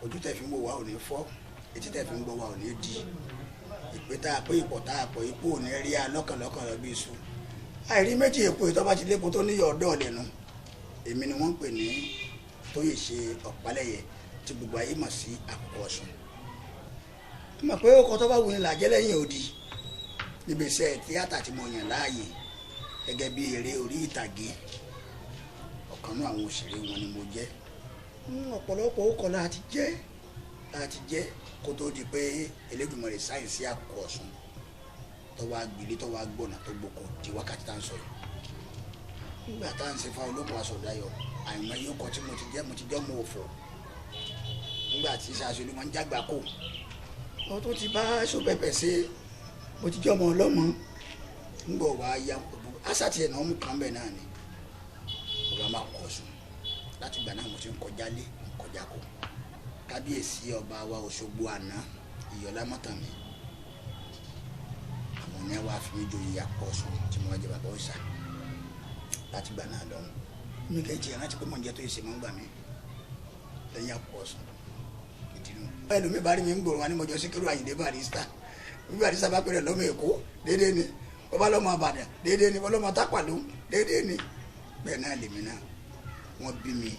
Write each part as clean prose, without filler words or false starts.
Ojú tẹ́ fi ń wò wá ò ní fọ́, etí tẹ́ fi ń gbọ́ wá ò ní di. Ìpè tá a pé ìpọ̀ tá a pọ̀ ipò ò ní rí a lọ́kànlọ́kàn lọ bí iṣu. Àìrí méjì èpo ìtọ́ bá ti lépo tó níyọ̀ ọ̀dọ́ lẹ́nu. Èmi ni wọ́n ń pè ní Tóyèṣe Ọ̀pálẹ̀yẹ tí gbogbo ayé mọ̀ sí Àkùkọ Ọ̀ṣun. Ẹ mọ̀ pé ọkọ̀ tó bá wù ní làjẹ́ lẹ́yìn odi. Níbi iṣẹ́ tíátà tí mo yàn láàyè gẹ́gẹ́ bí eré orí ìtàgé, ọ̀kan nínú àwọn òṣèré wọn ni mo jẹ́. Ọ̀pọ̀lọpọ̀ ó kọ́ láti jẹ́ kó tó di pé Elédùmarè sáyẹ̀nsì Àkùkọ Ọ̀ṣun tó wá gbilé tó wá gbọ̀nà tó gboko di wákàtí tá à ń sọ yìí. Nígbà tá à ń ṣe fa olókùn aṣọ̀dayọ̀, àìmọ̀ yóò kọ́ tí mo ti jẹ́ ọmọ òfò. Nígbà tí ṣaṣọ ló máa ń jágbá kò, mo tún ti bá sópẹpẹ ṣe, mo ti jẹ́ ọmọ ọlọ́mọ. Ńgbọ̀ wá ya àṣà tiẹ̀ náà mú kan bẹ́ẹ̀ náà ni ọba máa kọ̀ Ọ̀ṣun. Láti ìgbà náà mo ti ń kọjá lé, ń kọjá kò. Kábíyèsí ọba wa Òṣogbo àná, Ìyọ̀lá Mọ́tàmí, àwọn ní wàá fi mí joyè Àkùkọ Ọ̀ṣun tí mo wá jẹ bàbá òòṣà. Láti ìgbà náà lọ́hùn, mi kì í tiẹ̀ rántí pé mò ń jẹ́ Tóyèṣe mọ́ ń gbà mí lẹ́yìn Àkùkọ Ọ̀ṣun. Ìdínú. Ẹlòmíì bá rí mi ń gbòòrò wa ní mọ̀jọ́ Síkírù Àyìndé Barrister. Bí Barrister bá pèrè lọ́mọ Èkó, déédéé ni. Bọ́bá lọ́mọ Ìbàdàn, déédéé ni. Bọ́lọ́mọ Tápàló, déédéé ni. Bẹ́ẹ̀ náà lèmi náà, wọ́n bí mi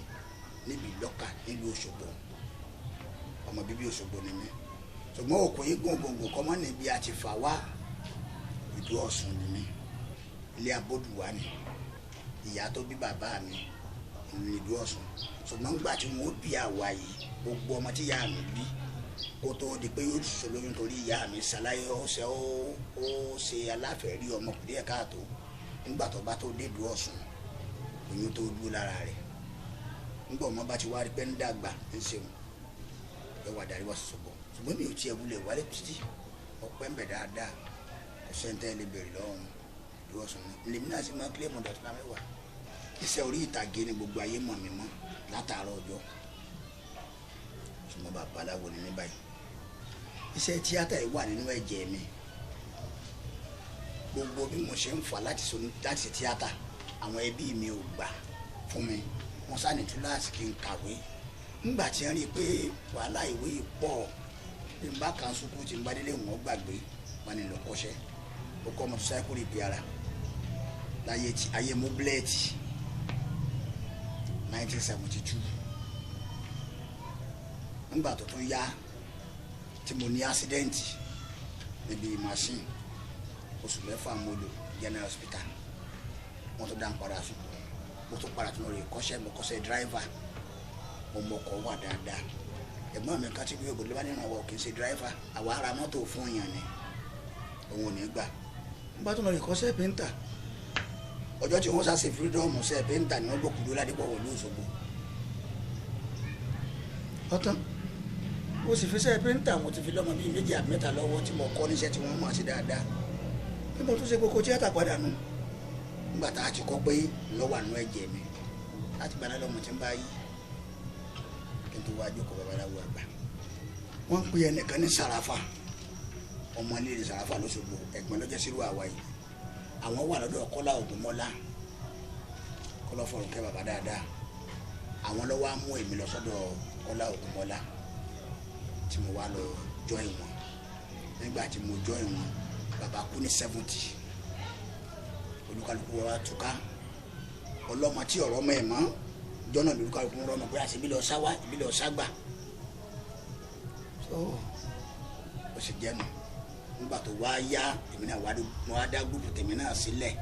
níbi Ìlọ́kà nílùú Òṣogbo. Ọmọ bíbí Òṣogbo ni mí. Ṣùgbọ́n òkú yìí gbòǹgbòǹgbò kọ́ mọ́ níbi àti fà wá. Ìlú Ọ̀ṣun ni mí. Ilé Abódùwà ni. Ìyá tó bí bàbá mi ní ìlú Ọ̀ṣun. Ṣùgbọ́n nígbà tí wọ́n bí àwa yìí, gbogbo ọmọ tí ìyá mi bí kó tó di pé yóò sọ lóyún torí ìyá mi ṣàlàyé ó ṣe ó ṣe aláfẹ̀rí ọmọkùnrin ẹ̀ káàtó. Nígbà tó bá tó dé ìlú Ọ̀ṣun, oyún tó dúró lára rẹ̀. Nígbà ọmọ bá ti wá rí pé ń dàgbà ń ṣeun, ẹ wà darí wá Òṣogbo. Ṣùgbọ́n mi ò tiẹ̀ wulẹ̀ wálé títí, ọpẹ́ ń bẹ dáadáa. Kò sẹ́ńtẹ́ lè bèrè lọ́wọ́ ìlú Ọ̀ṣun ni. Lèmi náà sì máa ń kílẹ̀mù dọ̀tún náà mẹ́wàá. Iṣẹ́ orí ìtàgé ni gbogbo ayé mọ̀ mí mọ́ látàárọ̀ ọjọ́. Ṣùgbọ́n babaláwo ni mí báyìí. Iṣẹ́ tíátà yìí wà nínú ẹ̀jẹ̀ mi. Gbogbo bí mo ṣe ń fà láti ṣe tíátà, àwọn ẹbí mi ò gbà fún mi. Wọ́n sá ní túláàsì kí n kàwé. Nígbà tí wọ́n rí i pé wàhálà ìwé yìí pọ̀, bí n bá kàn sukú tí n bá délé wọn gbàgbé, wọn ni lọ kọ́ṣẹ́. Ó kọ́ mọ́tòsáíkù rìpíara láyé tí ayé mọ́bílẹ́ẹ̀tì 1972. Nígbà tó tún yá tí mo ní ásídẹ́ǹtì níbi machine, oṣù mẹ́fà mo lò General Hospital. Wọ́n tó dá ń padà sùkú. Mo tún padà tún lọ rè kọ́ṣẹ́, mo kọ́ṣẹ́ dráìvà. Mo mọkọ̀ wà dáadáa. Ẹ̀gbọ́n mi kan ti gbé òbòdó bá nínú àwọn kì í ṣe dráìvà, àwa ara mọ́tò fún èèyàn ni. Òun ò ní gbà. Nígbà tó lọ rè kọ́ṣẹ́ píńtà, ọjọ́ tí wọ́n ṣàṣe fírídọ́ọ̀mù ṣe píńtà ni wọ́n gbókùdó Ládìpọ̀ wọ̀lú Òṣogbo. Ọ̀tán. Mo sì fi sẹ́ píríńtà, mo ti fi lọ́mọ bíi méjì àbí mẹ́ta lọ́wọ́ tí mo kọ́ níṣẹ́ tí wọ́n mọ̀ sí dáadáa. Bí mo tún ṣe gbogbo tíátà padà nù nígbà tá a ti kọ́ pé lọ́wọ́ àánú ẹ̀jẹ̀ mi láti gbaná lọ́mọ tí ń bá yí kí n tó wá jókòó babaláwo àgbà. Wọ́n ń pe ẹnìkan ní Sàràfà, ọmọ ilé ní Sàràfà lọ́sọ̀gbọ̀, ẹ̀gbọ́n lọ́jọ́ sírú àwa yìí. Àwọn wà lọ́dọ̀ Kọ́lá Ògúnmọ́lá, Kọ́lá fọ̀rùn kẹ́ bàbá dáadáa. Àwọn lọ́wọ́ á mú èmi lọ sọ́dọ̀ Kọ́lá Ògúnmọ́lá tí mo wá lọ join wọn. Nígbà tí mo join wọn, bàbá kú ní 70. Olúkálùkù wa túká, ọlọ́mọ tí ọ̀rọ̀ mọ̀ ẹ̀ mọ́ jọ́nà lolúkálùkù ń rọ́mọ pé àṣẹ ibi lọ sáwá ibi lọ ságbà. So ó sì jẹ́nu. Nígbà tó wá yá, èmi náà wá mo wá dá group tèmi náà sílẹ̀.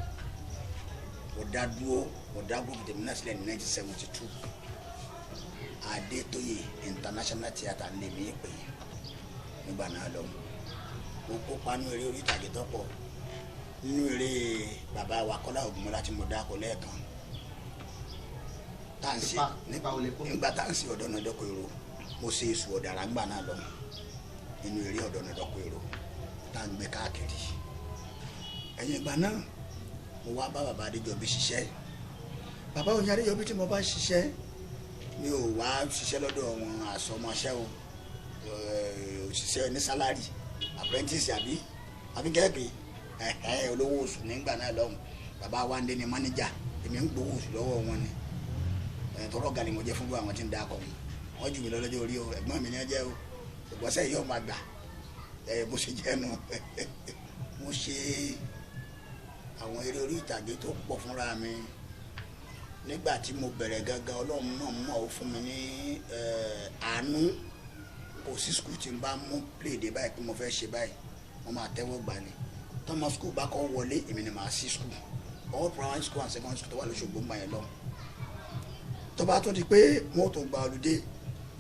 Mo dá dúró, mo dá group tèmi náà sílẹ̀ ní 1972. Adétóyè International Theatre lèmi pè é nígbà náà lọ. Mo kópa nínú eré orí ìtàgé tó pọ̀, nínú eré bàbá wa Kọ́lá Ògúnmọ́lá tí mo dáko lẹ́ẹ̀kan tá à ń ṣe nígbà tá à ń ṣe Ọ̀dọ́nàdọ́kọ̀ Èrò. Mo ṣe èṣù ọ̀dàrà ńgbà náà lọ nínú eré Ọ̀dọ́nàdọ́kọ̀ Èrò tá à ń gbé káàkiri. Ẹ̀yìn ìgbà náà mo wá bá bàbá Adéjọbí ṣiṣẹ́. Bàbá Oyin Adéjọbí tí mo bá ṣiṣẹ́, mi ò wá ṣiṣẹ́ lọ́dọ̀ wọn àsọmọṣẹ́ o, òṣìṣẹ́ ní salary, apprentice àbí kẹ́ẹ̀pẹ́ olówó oṣù nígbà náà lọ́hùn. Bàbá wa ń dé ní manager, èmi ń gbowó oṣù lọ́wọ́ wọn ni. Tọrọ gàlè mo jẹ́ fún àwọn tí ń da akọ wọn, wọ́n jù mí lọ lọ́jọ́ orí o, ẹ̀gbọ́n mi ní ẹ jẹ́ o, ìgbọ́sẹ̀ yìí ọmọ àgbà bó ṣe jẹ́ nu. Mo ṣe àwọn eré orí ìtàgé tó pọ̀ fúnra mi. Nígbà tí mo bẹ̀rẹ̀ gangan, Ọlọ́run náà mọ̀ ó fún mi ní àánú. Kò sí school tí n bá mú play dé báyìí pé mo fẹ́ ṣe báyìí, wọ́n máa tẹ́wọ́ gbà ni. Tọ́mọ school bá kọ́ wọlé, èmi ni màá sí school, all primary school and secondary school tó wà lóṣogbo ń bá yẹn lọ. Tó bá tó di pé wọ́n tó gba olùdé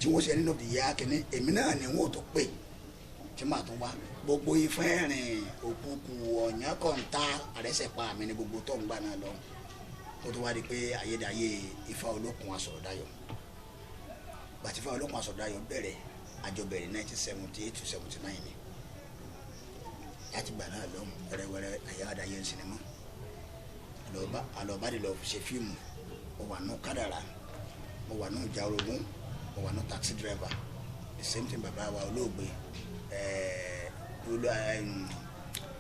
tí wọ́n ṣe nínú ìyá kínní, èmi náà ni wọ́n tó pè tí màá tún wá. Gbogbo ifẹ̀ rìn òkùnkùn ọ̀yàn kọ̀ǹta àrẹ́sẹ̀pá mi ni gbogbo tó ń gbà náà lọ. Kó tó wá di pé ayédáyé Ifá Olókun Asọ̀rọ̀dayọ̀. Gbàtí Ifá Olókun Asọ̀rọ̀dayọ̀ bẹ̀rẹ̀, àjọ bẹ̀rẹ̀ 1978 to 79 ni. Láti gbà náà lọ wẹ́rẹ́wẹ́rẹ́ ayédáyé ń sinimá. Àlọ́bá de lọ ṣe fíìmù. Mo wà nù Kádàrá, mo wà nù Ìjà Orogún, mo wà nù Taxi Driver. The same thing bàbá wa olóògbé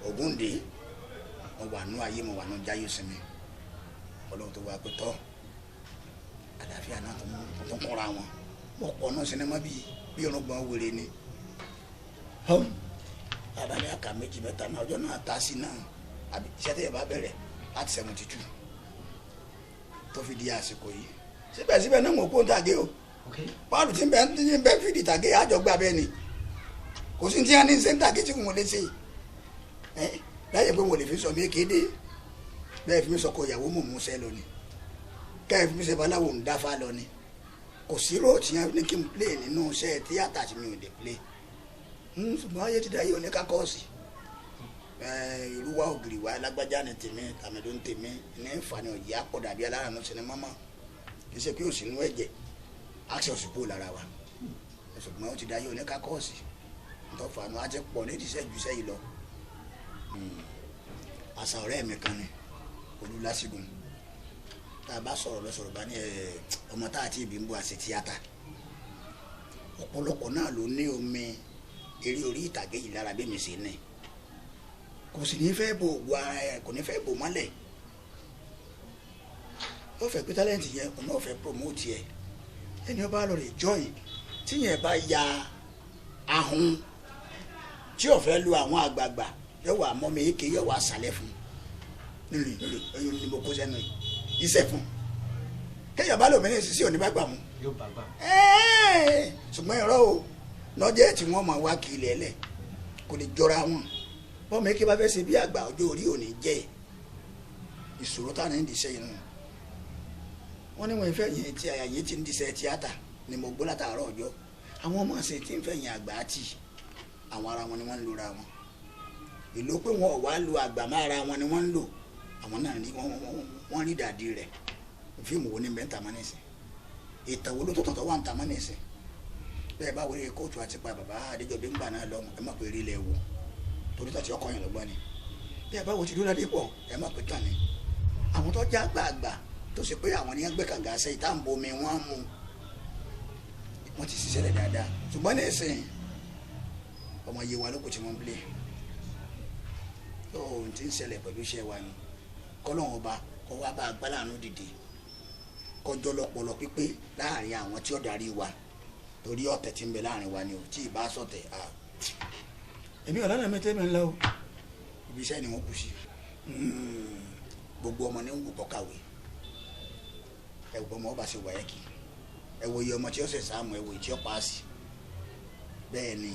Ògúndé, mo wà nù ayé, mo wà nù Jáyésinmi. Ọlọ́run tó wá pé tọ́ àlàáfíà náà tó ń kúnra wọn. Mo pọ̀ náà sinimá bíi bí irùngbọ̀n wèrè ni. Abalẹ̀ àkà méjì mẹ́ta náà ọjọ́ náà ta sí náà àbí iṣẹ́ tẹ̀yẹ̀ bá bẹ̀rẹ̀ láti 72 tó fi di àsìkò yìí. Síbẹ̀síbẹ̀ náà mo kó ń tàgé o. Báàlù tí ń bẹ fìdí tàgé àjọgbá bẹ́ẹ̀ ni. Kò sí tí a ní ṣe ń tàgé tí mo lè ṣe láyé pé mo lè fi sọ mí kéde bẹ́ẹ̀ fi mi sọkọ ìyàwó mò ń musẹ́ lọ ni, kẹ́ẹ̀ fi mi ṣe baláwo ń dáfá lọ ni. Kò sí róòtù yẹn ní kí n play nínú iṣẹ́ tíátà tí mi ò lè play. Ṣùgbọ́n ayé ti dayé oníkákọ́ọ̀sì irúwá ògiri wa lágbájá ni tèmi, tàmẹ̀dó ń tèmi ní nfààní ọ̀yẹ́ àpọ̀ dàbí alárànú sinimá mọ́. Kì í ṣe pé òsì nínú ẹ̀jẹ̀ access kúrò lára wa, ṣùgbọ́n ó ti dayé oníkákọ́ọ̀sì ntọ́fàánú á ti pọ̀ nídìí iṣẹ́ ju iṣẹ́ yìí lọ. Àṣà ọ̀rẹ́ mi kan ni Olúlásìgún, tá a bá sọ̀rọ̀ lọ́sọ̀rọ̀ bá ní ọmọ tá a ti bí ń bọ́ àṣẹ tíátà. Ọ̀pọ̀lọpọ̀ náà ló ní omi eré orí ìtàgé yìí lára bí mi ṣe ní. Kò sì ní fẹ́ bo ògùn ara ẹ̀, kò ní fẹ́ bò mọ́lẹ̀. Ó fẹ́ pé talent yẹn, òun náà fẹ́ promote yẹ. Ẹni ó bá lọ rè join tí yẹn bá ya ahun tí ó fẹ́ lu àwọn àgbààgbà, yóò wà mọ́ mi ké, yóò wà sàlẹ̀ fún nílùú nílùú ẹ̀yìn ni mo kó sẹ́nu yìí iṣẹ́ fún kéèyàn bá lòmìnira ìṣiṣẹ́ òní bá gbà mú. Yóò bá gbà. Ṣùgbọ́n irọ́ o, lọ́jọ́ tí wọ́n máa wá kí ilẹ̀ lẹ̀ kò lè jọra wọn. Bọ́ọ̀mù eke bá fẹ́ ṣe bí àgbà, ọjọ́ orí òní jẹ́ ìṣòro táwọn ń diṣẹ́ yìí nù. Wọ́n ní wọ́n fẹ́ yìí tí àyà yìí ti ń diṣẹ́ tíátà ni mo gbọ́ látàárọ̀ ọjọ́. Àwọn ọmọ ṣe tí ń fẹ́ yìn àgbà àti àwọn ara wọn ni wọ́n ń lora wọn. Ìlú pé wọn ò wá lu àgbà má ara wọn ni wọ́n ń lò. Àwọn náà ní wọ́n rí dàdí rẹ̀. Fíìmù wo ni bẹ́ẹ̀ ń tà mọ́ nísìn? Ìtàn wo ló tó tọ̀tọ̀ wà ń tà mọ́ nísìn? Bẹ́ẹ̀ bá wọlé kóòtù àti pa bàbá Adéjọbí ńgbà náà lọ́mọ, ẹ má pè eré ilẹ̀ wò torí tàti ọkọ yẹn lọ́gbọ́n ni. Bẹ́ẹ̀ bá wo ti dúró ládé pọ̀, ẹ má pè tán ni. Àwọn tó já gbàgbà tó ṣe pé àwọn ni wọ́n gbé kànga ṣe ìtàǹbó mi wọ́n mú, wọ́n ti ṣiṣẹ́ lẹ̀ dáadáa. Ṣùgbọ́n ní ìsìn ọmọ iye wa ló kù tí wọ́n ń bilé. Tó ohun tí ń ṣẹlẹ̀ pẹ̀lú iṣẹ́ wa ni kọ́lọ́hún ọba kọ́ wá bá agbáláàánú dìde, kọjọ́ lọ́pọlọ pípé láàrin àwọn tí ó darí wa, torí ọ̀tẹ̀ tí ń bẹ láàrin wa ni o, tí ì bá sọ̀tẹ̀ à. Èmi ọ̀la náà mi tẹ́ mi ń lọ o, ibi iṣẹ́ ni wọ́n kù sí. Gbogbo ọmọ ní ń wù kọ́ kàwé, ẹ wò ọmọ ọba ṣe wáyé kì, ẹ wo iye ọmọ tí ó ṣe sáàmù, ẹ wo ìtí ó paasi. Bẹ́ẹ̀ ni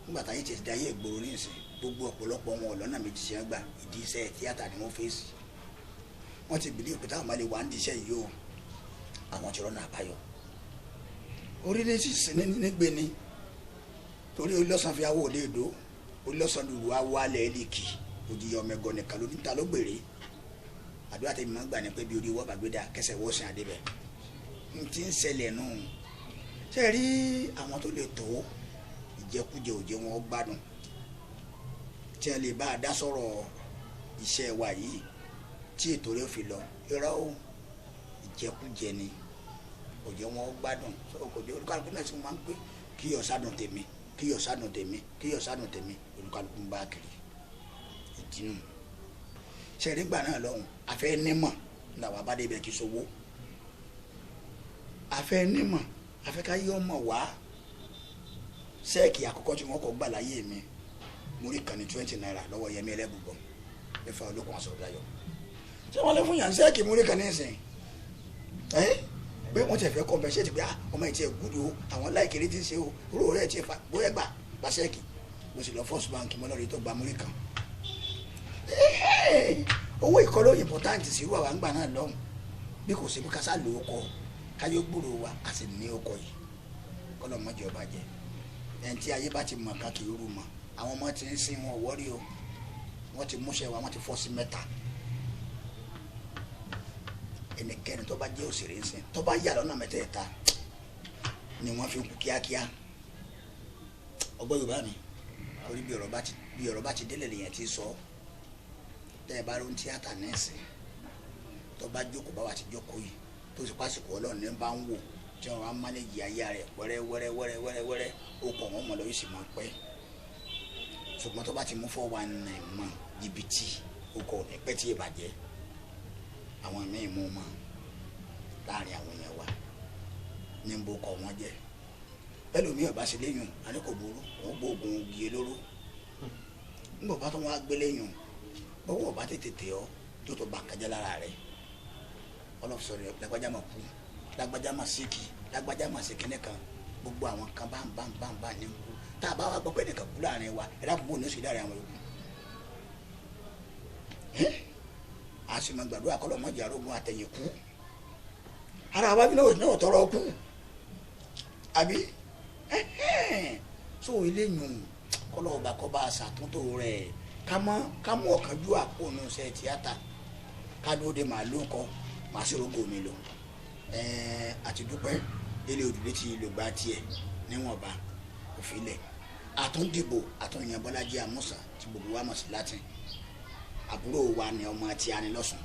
nígbà táyé ti dayé ìgboro ní ìsìn, gbogbo ọ̀pọ̀lọpọ̀ wọn ọ̀lọ́nà méjì ṣe ń gbà, ìdí iṣẹ́ tíátà ni wọ́n fèsì. Wọ́n ti bìlí pé táwọn bá lè wà ń diṣẹ́ yìí o, àwọn ti rọ́nà àbáyọ. Orílẹ̀ sì sí nígbè ni, torí olóṣàn fi awọ òde èdò, olóṣàn lùlù awọ alẹ́ ẹlẹ́kì, òjìyà ọmọ ẹ̀gọ́ nìkan ló ní ta ló gbèrè. Àdúrà tèmi máa ń gbà ní pé bí orí wọ́n bá gbé dà kẹsẹ̀ wọ́n sìn àdébẹ̀. N ti ń ṣẹlẹ̀ nù. Ṣé ẹ rí àwọn tó lè tó ìjẹkújẹ òjé wọn gbádùn tí ẹ lè bá a dá sọ̀rọ̀ iṣẹ́ wa yìí tí ètò rẹ̀ fi lọ? Irọ́ o, ìjẹkújẹ ni òjé wọn gbádùn. Kò dé olúkálùkù náà sì máa ń pé kí ọ̀sádùn tèmi, kí ọ̀sádùn tèmi, kí ọ̀sádùn tèmi, olúkálùkù ń bá a kiri. Ìdínú ṣe rí gbà náà lọ́hùn, àfẹ́ nímọ̀ làwọn abádé ibẹ̀ kì í sowó. Àfẹ́ nímọ̀, àfẹ́ ká yọ ọmọ wá. Sẹ́ẹ̀kì àkọ́kọ́ tí wọ́n kọ́ gbà láyé mi, mo rí kan ní 20 naira lọ́wọ́ Yẹmí Ẹlẹ́bùbọn nífa olókùn aṣọ ọ̀dàyọ̀. Ṣé wọ́n lè fún yàn sẹ́ẹ̀kì mo rí kan ní ìsìn? Ẹ́ pé wọ́n ti fẹ́ compensate pé ọmọ ìtì ẹ̀gúdù o, àwọn láìkiri ti ń ṣe o, oró rẹ̀ ti fa bóyá gbà gba sẹ́ẹ̀kì. Mo sì lọ First Bank mo lọ rí tó gba mo rí kan. Owó ìkọlọ́ important sí irú àwọn àgbà náà lọ́hùn, bí kò sí bí kásá lò ó kọ káyọ̀ gbòòrò wa a sì ní ọkọ̀ yìí kọ́lọ́ mọ́jọ́ bàjẹ́. Ẹni tí ayé bá ti mọ̀ ká kì í rú mọ̀. Àwọn ọmọ ti ń sin wọn wọ́rí o, wọ́n ti múṣẹ́ wa, wọ́n ti fọ́ sí mẹ́ta. Ẹnikẹ́ni tó bá jẹ́ òṣèré ń sìn tó bá yà lọ́nà mẹ́tẹ̀ẹ̀ta ni wọ́n fi ń kú kíákíá. Ọgbọ́n Yorùbá mi, torí bí ọ̀rọ̀ bá ti délẹ̀ lèyàn ti sọ. Tẹ́ ẹ bá rí ohun tíátà náà sìn tó bá jókòó bá wa ti jókòó yìí tó sì pàṣípò Ọlọ́run ní bá ń wò tí wọn á mánéjì ayé rẹ̀ wẹ́rẹ́ wẹ́rẹ́ wẹ́rẹ́ wẹ́rẹ́ wẹ́rẹ́, ó kọ̀ wọ́n mọ̀ lọ́yọ̀ sì máa pẹ́. Ṣùgbọ́n tó bá ti mú 419 mọ́ jìbìtì, ó kọ̀ ní pẹ́ tí ìbàjẹ́. Àwọn míì mú mọ́ láàrin àwọn èèyàn wa ní bó kọ̀ wọ́n jẹ́. Ẹlòmíì ọba ṣe léyìn àní kò burú, òun gbóògùn ogi olóró. Nígbà bá tó wọn á gbé léyìn, bọ́wọ́ ọba tètè tẹ̀ ọ́ tó tó bá kájá lára rẹ̀. Ọlọ́sọ̀rọ̀ lágbájá máa kú, lágbájá máa síkì, lágbájá máa ṣe kínní kan, gbogbo àwọn kan bá ń bá ń bá ń bá ní kú. Tá a bá wá gbọ́ pé nìkan kú láàrin wa, ẹ dákun bò ní oṣù láàrin àwọn yòókù. A sì máa gbàdúrà kọ́lọ́ mọ́jà arógun àtẹ̀yìn kú. Ara wa bí náà tọrọ kú. Àbí? So eléyìí kọ́lọ́ ọba kọ́ bá a ṣàtúntò rẹ̀, ká mú ọ̀kánjú àpò nù ṣe tíátà, ká dúró de màálù kọ́, màá sì rógò mi lò. Àti dúpẹ́ délé òdùlé ti lògbà tiẹ̀ níwọ̀nba òfìlẹ̀. Àtúndìbò àtúnyàn Bọ́lájí Àmúsà tí gbogbo wa mọ̀ sí Latin. Àbúrò wa ni ọmọ àti anilọ́sùn.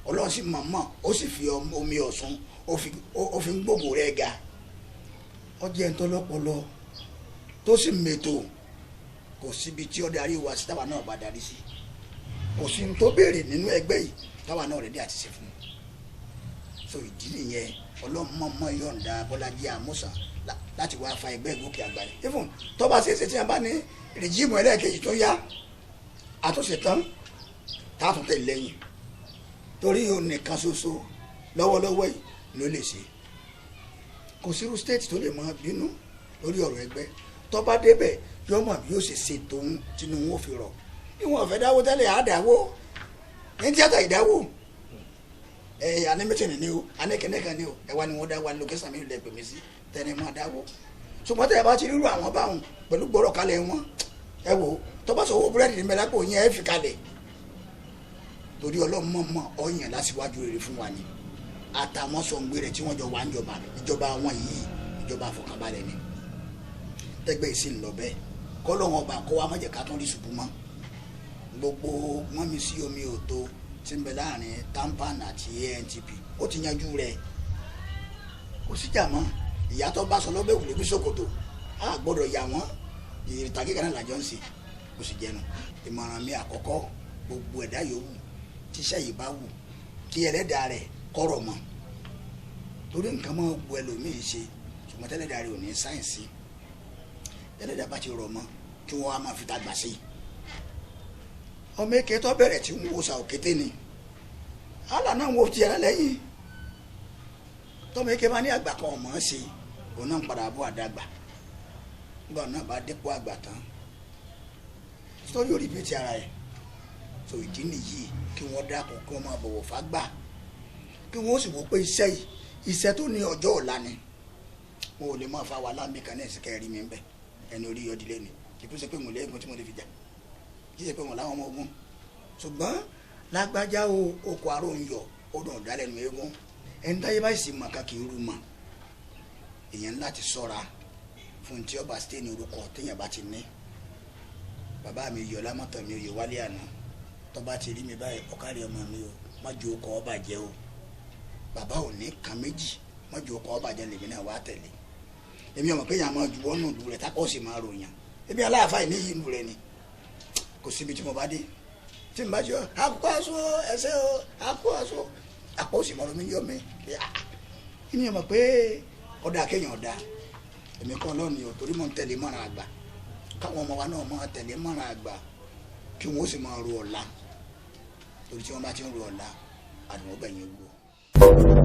Ọlọ́run sì mọ̀ọ́mọ̀, ó sì fi omi Ọ̀ṣun ó fi ń gbògbò rẹ̀ ga. Ó jẹ́ ẹni tó lọ́pọlọ tó sì mètò. Kò síbi tí ó darí wa sí táwa náà bá darí sí. Kò sí ní tó béèrè nínú ẹgbẹ́ yìí táwa náà rẹ̀ dé àti ṣe fún un. So ìdí nìyẹn ọlọ́mọọmọ yọ̀ǹda Bọ́lájí Àmúsà láti wá fa ẹgbẹ́ ìgòkè àgbà rẹ̀. Even tó bá ṣeéṣe tí a bá ní rìjíìmù ẹlẹ́ẹ̀kejì tó yá àtúnṣe tán táàtún tẹ̀lé lẹ́yìn, torí òun nìkan ṣoṣo lọ́wọ́lọ́wọ́ yìí ló lè ṣe. Kò sírú stéètì tó lè máa bínú lórí ọ̀rọ̀ ẹgbẹ́. Tó bá débẹ̀ yóò mọ̀ bí yóò ṣe ṣe tòun tínú wọn fi rọ̀. Bí wọn fẹ́ dáwó tẹ́lẹ̀ á dáwó ní tíátà ìdáwó. Àní mítìnì ni o, àní kẹ́nẹ́kan ni o, ẹ wá ni wọ́n dá wa lókẹ́sàn mi lè pè mí sí tẹ́ni máa dáwó. Ṣùgbọ́n tẹ́ ẹ bá ti rírú àwọn báwọn pẹ̀lú gbọ́rọ̀ kalẹ̀ wọn, ẹ wò tó bá sọ owó búrẹ́dì ní mẹ́lápò yẹn ẹ fi kalẹ̀. Torí ọlọ́mọọmọ ọyàn lásìwájú rere fún wa ni. Àtàwọn sọ̀ǹgbé rẹ̀ tí wọ́n jọ wà ń jọba, ìjọba wọn yìí Ìjọba àfọkànbalẹ̀ ni tẹ́gbẹ́ yìí sì ń lọ bẹ́ẹ̀. Kọ́lọ́hún ọba kó wa má jẹ́ ká tún rí ṣubú mọ́. Gbogbo mọ́mi sí omi òtó tí ń bẹ láàrin TAMPAN àti ANTP ó ti yanjú rẹ̀, kò síjà mọ́. Ìyá tó bá sọ lọ́bẹ̀ wùlé bí ṣòkòtò á gbọ́dọ̀ yà wọ́n. Ìrìtàgé kan náà làjọ ń ṣe, kò sì jẹnu. Ìmọ̀ràn mi àkọ́kọ́, gbogbo ẹ̀dá yòówù tíṣẹ́ yìí bá wù kí ẹlẹ́dàá rẹ̀ kọ̀rọ̀ mọ́, torí nǹkan mọ́ bu ẹlòmíì ṣe, ṣùgbọ́n tẹ́lẹ̀dàá rẹ̀ ò ní sáyẹ̀nsì. Tẹ́lẹ̀dàá bá ti rọ̀ mọ́ kí wọ́n á máa fi tagbà sí i. Ọmọ èké tó bẹ̀rẹ̀ tí ń wo sa òkété ni àlà náà wo tiẹ̀ lẹ́yìn. Tọ́mọ èké bá ní àgbà kan ọ̀mọ́ ṣe, òun náà ń padà bọ́ àdàgbà. Nígbà náà bá dépò àgbà tán, sórí orí bíi ti ara ẹ̀. So ìdí nìyí kí wọ́n dákun, kí wọ́n máa bọ̀wọ̀ fágbà, kí wọ́n sì wò pé iṣẹ́ yìí iṣẹ́ tó ní ọjọ́ ọ̀la ni. Wọn ò lè máa fa wàhálà mi kan náà sí kẹrin mi bẹ ẹni orí yọdílé ni. Kì í ṣe pé mo lẹ́gùn tí mo lè fi jà, kì í ṣe pé mo láwọn ọmọ ogun, ṣùgbọ́n lágbájá o, okò aró ń yọ ó dùn ọ̀dálẹ́nu eégún. Ẹni táyé bá sì mọ̀ ká kì í rú mọ̀. Èèyàn láti sọ́ra fún tí ọba stéènì orúkọ téèyàn bá ti ní. Bàbá mi yọ lámọ́tọ̀ mi ò yẹ wálé àná, tọ́ba ti rí mi báyìí, ọ̀kárí ọmọ mi o, má ju ọkọ̀ ọba jẹ́ o. Bàbá ò ní kan méjì, má ju ọkọ̀ ọba jẹ́ lèmi náà wá tẹ̀lé. Èmi ọmọ pé yàn máa ju wọ́nù ìlú rẹ̀ tákọ́ sì máa ròyìn. Ebi aláàfáà ní ìlú rẹ̀ ni. Kò síbi tí mo bá dé tí n bá jọ akó aṣọ ẹsẹ o, akó aṣọ àpò òsì mọ̀rọ̀ mi yọ mi. Èmi ọmọ pé ọ̀dà kéèyàn ọ̀dà èmi kan lọ́ọ̀ni o, torí mò ń tẹ̀lé mọ́ra àgbà. Káwọn ọmọ wa náà máa tẹ̀lé mọ́ra àgbà, kí wọ́n sì máa ro ọ̀la, torí tí wọ́n bá ti ń ro ọ̀la, àdùnnú gbẹ̀yìn wúwo.